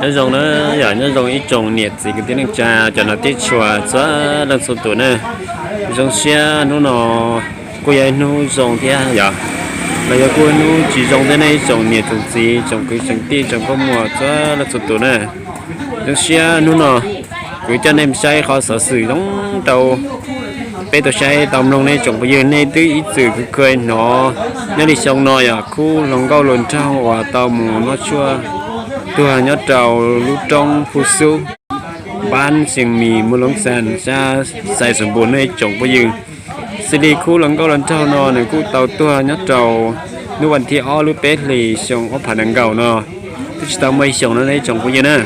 Nyob zoo na, yog nyob zoo ib tsoom niam txiv kwv tij neej tsa cov no tib tshua txhua leej txhua tus na. Zoo siab hnub no kuj yog ib hnub zoo thiab yog, los yog kuj hnub tsis zoo thiab nej ib tsoom niam tsoom txiv tsoom kwv tsoom tij tsoom phooj muam txhua leej txhua tus na. Zoo siab hnub no kuv coj nej mus saib qhov xov xwm zoo rau peb tau saib tau mloog nej tsoom phooj ywg nej twb ib txwm kuj kheev hnov nyob li xyoo no yog khub hluas nkauj hluas nraug uas tau mus noj tshuaj tuag nyob rau lub roob Phu Xub, npab Xees Mis, Muas Loob Xas, sab Xais Xoom Npus nej tsoom phooj ywg. Xws li khub hluas nkauj hluas nraug no nws kuj tau tuag nyob rau hnub vas thib ob lub peb hlis xyoo ob phav nees nkaum no, twb tsis tau muaj ib xyoos no nej tsoom phooj ywg na.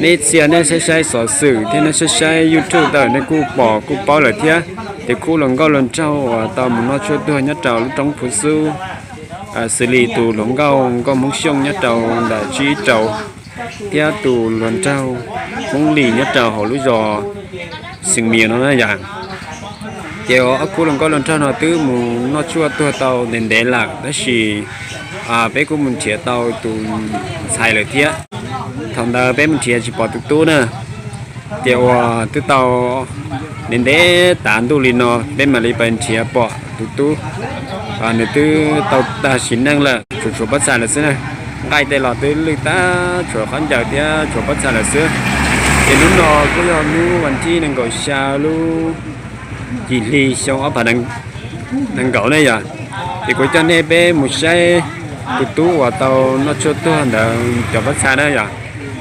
Nej txhia nej saib saib xov xwm thiab nej saib saib YouTube tawm nej kuj pom kuj paub lawm thiab. Ces khub hluas nkauj hluas nraug uas tau mus noj tshuaj tuag nyob rau lub roob Phu Xub, xws li tus hluas nkauj nkauj Hmoob Xyooj nyob rau ntawm tsib rau thiab tus hluas nraug Hmoob Lis nyob rau hauv lub zos Xees Mis no na yom. Ces ob khub hluas nkauj hluas nraug no twb mus noj tshuaj tuag tau ntev ntev lawm tab sis peb kuj mus nrhiav tau tus ntxhais lawm thiab. Thaum ntawd peb mus nrhiav tsis pom tus tub na. Ces uas twb tau ntev ntev tav ntuj li no peb mam li pais nrhiav pom tus tub. Nws twb tau tag sim neej lawm, tshuav tshuav pob txha lawm xwb na. Nqaij tej los twb lwj tag, tshuav khaub ncaws thiab tshuav pob txha lawm xwb. Ces hnub no kuj yog hnub vas thib nees nkaum xya lub yim hli xyoo ob phav nees nkaum ne yom. Ces kuv coj nej peb mus saib tus tub uas tau noj tshuaj tuag ntawd cov pob txha na yom.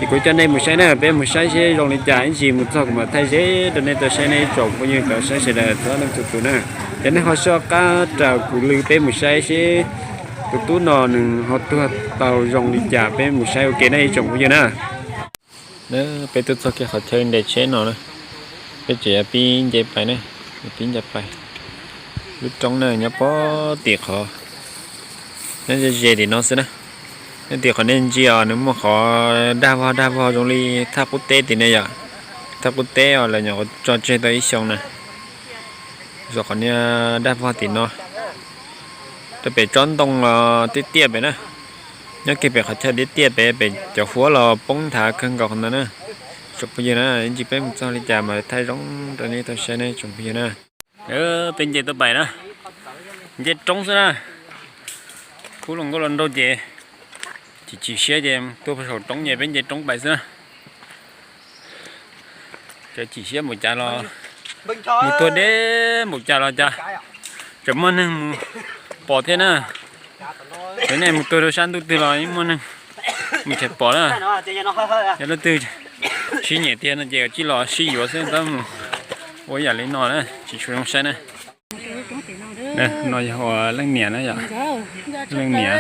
Ces kuv coj nej mus saib na, peb mus saib seb zoo li cas, ib ntsis mus txog kuv mam thaij ze rau nej tau saib nej ib tsoom phooj ywg tau saib sawv daws txhua leej txhua tus na. Ces nej ho soj qab raws kuv lw peb mus saib seb tus tub no nws ho tuag tau zoo li cas, peb mus saib ua ke nej ib tsoom phooj ywg na. Peb tuaj txog kiag qhov chaw nres tsheb no na, peb tseem yuav pib nce pais na, pib nce pais. Lub roob na nyob pog tim qhov, nyob ze ze tim no xwb na. Nyob tim qhov nej ntsia os, nws muaj qhov dag vog dag vog zoo li thaj qub teb tim ne yom. Thaj qub teb os, lawv nyuam qhuav tso tseg tau ib xyoo na. Zos qhov niag dag vog tim no, rau pem tsob ntoo los tiaj tiaj pem na. Nyob kiag pem qhov chaw tiaj tiaj pem, pem cov huab los poob nthav kawg nkaus qhov ntawd na. Tsoom phooj ywg na, ib ntsis peb mus txog li cas mas thaij zoo rau nej tau saib na tsoom phooj ywg na. Peb nce tuaj pais na, nce roob xwb na. Khub hluas nkauj hluas nraug ces chim chim siab ces tuaj saum roob ces peb nce roob pais xwb na. Cov chim siab npaum cas los, mus tuag deb npaum cas los cas tseem muaj neeg mus pom thiab na. Cov nej mus tuag rau sab ntuj twg los yeej muaj neeg mus tseem pom na. Yog leej twg sib nyiam tiag no ces kav tsij los sib yuav xwb, tab mus ua yam li no na tsis tshua zoo saib na. No yog ua leej niam na yom, leej niam.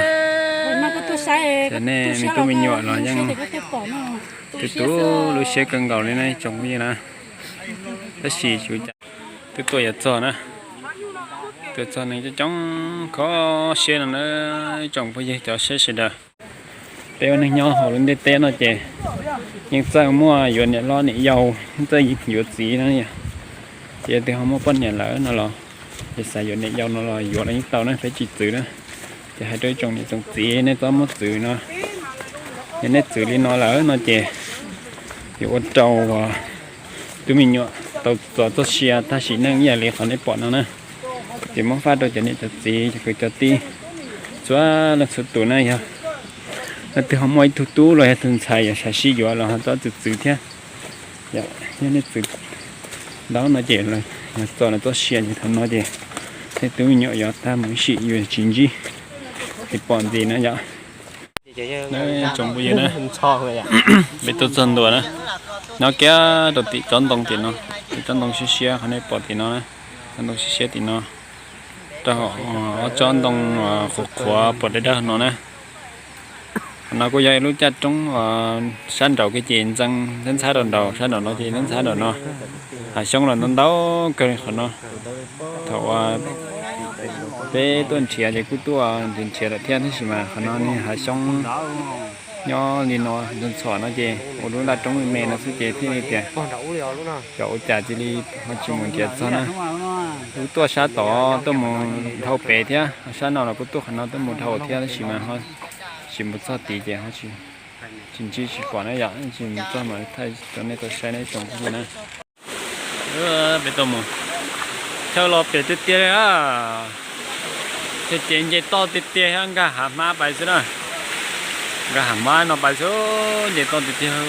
Ces nej me tub me nyuam los yeej tu tu lub siab kawg nkaus li na tsoom phooj ywg na. Tab sis xyov cas twb tuaj yuav txog na, tuaj txog neeg coob coob kho siab no na tsoom phooj ywg cov saib sawv daws. Peb ua neeg nyob hauv lub ntiaj teb no ces yeej txawj muaj yuav niam hlob niam yau, yeej txawj yuav txiv no. Ces yog twg ho muaj poj niam lawm no los, ces xav yuav niam yau no los yuav los yeej tau na, peb tsis txwv na. Ces hais rau ib tsoom niam tsoom txiv nej txhob muab txwv no, yog nej txwv li no lawm no ces yuav ua rau tub me nyuam tau txo txoj sia tag sim neej ib yam li qhov nej pom no na. Ces muab faj rau cov niam cov txiv cov kwv cov tij txhua leej txhua tus na. Yog leej twg ho muaj ib tug tub los yog tus ntxhais yog xav sib yuav los ho txhob txwv txwv thiab. Yog nej txwv ntau no ces yog txo lawv txoj sia ces thaum no ces tej tub me nyuam yuav tag mus ib sim yuav tsis ntsib tsis pom ntxiv na yom. Tsoom phooj ywg na, peb tuaj txog ntua na, nyob kiag rau tim tsob ntoo tim no, tim tsob ntoo siab siab qhov nej pom tim no na, tsob ntoo siab siab tim no, rau ob tsob ntoo qhuav qhuav pom dawb dawb no na. Qhov no kuj yog ib lub caj roob sab nraud kiag ces ntxeev ntxhab ntxhab rau nraud, sab nraud no ces ntxeev ntxhab nraud no. Hav xyoob los ntau ntau kawg li qhov no. Thaum uas peb tuaj nrhiav ces kuj tuaj nrhiav nrhiav lawm thiab tab sis mas qhov no niag hav xyoob nyob li no ntxhov ntxhov no ces ua lub laj roob me me no xwb ces thiaj li tias xyov ua cas cia li ho tsis mus nrhiav txog na. Kuj tuaj sab tod tuaj mus dhau pem thiab, sab no los kuj tuaj qhov no tuaj mus dhau thiab tab sis mas ho tsis mus txog tid ces ho tsis Tsis ntsib tsis pom na yom, tsis mus txog mas thaij rau nej tau saib na ib tsoom phooj ywg na. Peb tau mus chaw los pem tiag tiag li na. Ces ces nce toj tiag tiag thiab nkag hav hmab pais xwb na. Nkag hav hmab no pais xwb, nce toj tiag tiag.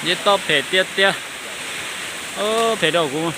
Nce toj phem tiag tiag. Phem rau kuv.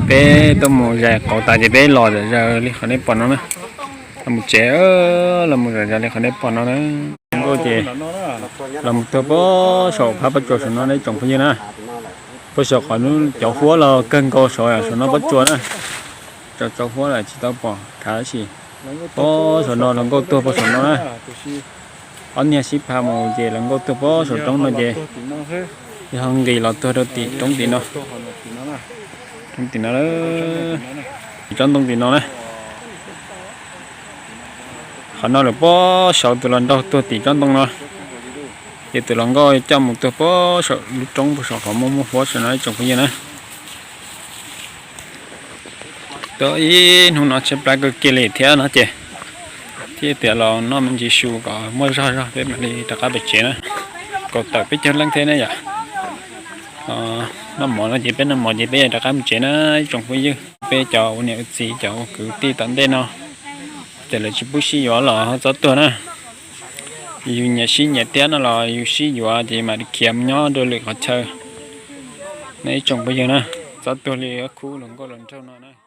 Peb tuaj mus zais qauv tas ces peb los zom zaws li qhov nej pom no na. Los mus tsev, los mus zom zaws li qhov nej pom no na. Nkauj ces los mus tuag puag saum phab pob tsuas saum no na ib tsoom phooj ywg na. Puag saum qhov cov huab los kawg nkaus saum, saum no pob tsuas na. Cov, cov huab los tsis tau pom khav tab sis puag saum no los nkauj tuag puag saum no na. Ob niag sib pha mus ces los nkauj tuag puag saum roob no ces yog nqis los tuag rau tim roob tim no. Roob tim no, tim tsob ntoo tim no na. Qhov no lawm puag saud tus los nraug tuag tim tsob ntoo no. Ces tus los nkauj coj mus tuag puag saum lub roob puag saum qhov muaj muaj huab saum no ib tsoom phooj ywg na. Tuaj ib hnub no tshaib plab kawg kiag li thiab no ces thiaj tias los noj me ntsis su kom muaj zog zog peb mam li rov qab pem tsev na. Kaum tawm peb caug leej thiab na yom. Noj mov no ces peb noj mov ces peb yuav rov qab mus tsev na ib tsoom phooj ywg. Peb cov ua niam ua txiv cov ua kwv tij tom ntej no ces lawv tsis pub sib yuav los txhob tuag na. Yus nyiam sib nyiam thiab no los yus sib yuav ces mam li khiav mus nyob rau lwm qhov chaw na ib tsoom phooj ywg na. Txhob tuag li ob khub hluas nkauj hluas nraug no na.